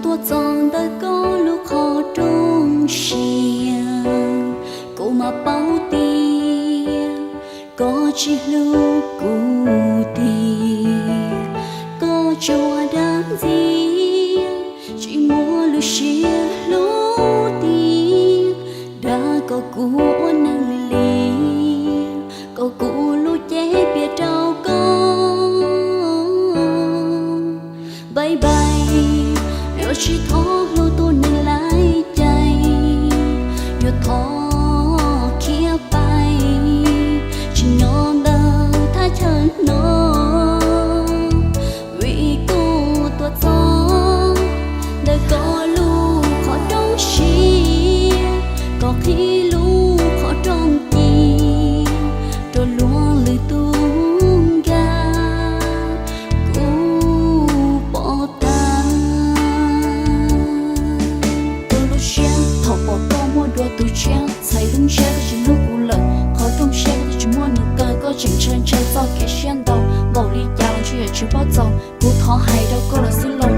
Tuaj txog ntawm koj lub qhov rooj siab, kuv mam paub tias koj tsis hlub kuv tiag. Koj tsuas dag ntxias, tsis muaj lub siab hlub tiag. Dag kom kuv ua neeg lim liam, kom kuv lub cev piam rau koj. Bye bye, yuav tsis thov hlub tus neeg laib cai, yuav thov khiav pais, tsis nyob ntawm thaj chaw no. Vim kuv tuaj txog ntawm koj lub qhov rooj siab, koj qhib lub qhov rooj ci rau luag lwm tus nkag, kuv pom tag. Koj lub siab thaum pom koj muaj dua tus tshiab, txhais lub ntsiab koj tsis hlub kuv lawm, qhov rooj siab koj tsis muaj nws kaw, koj tseem ntshaw ntshaw txoj kev siab ntau, npaum li cas los ntshe yuav tsis paub txaus. Kuv thov hais rau koj lawm xwb los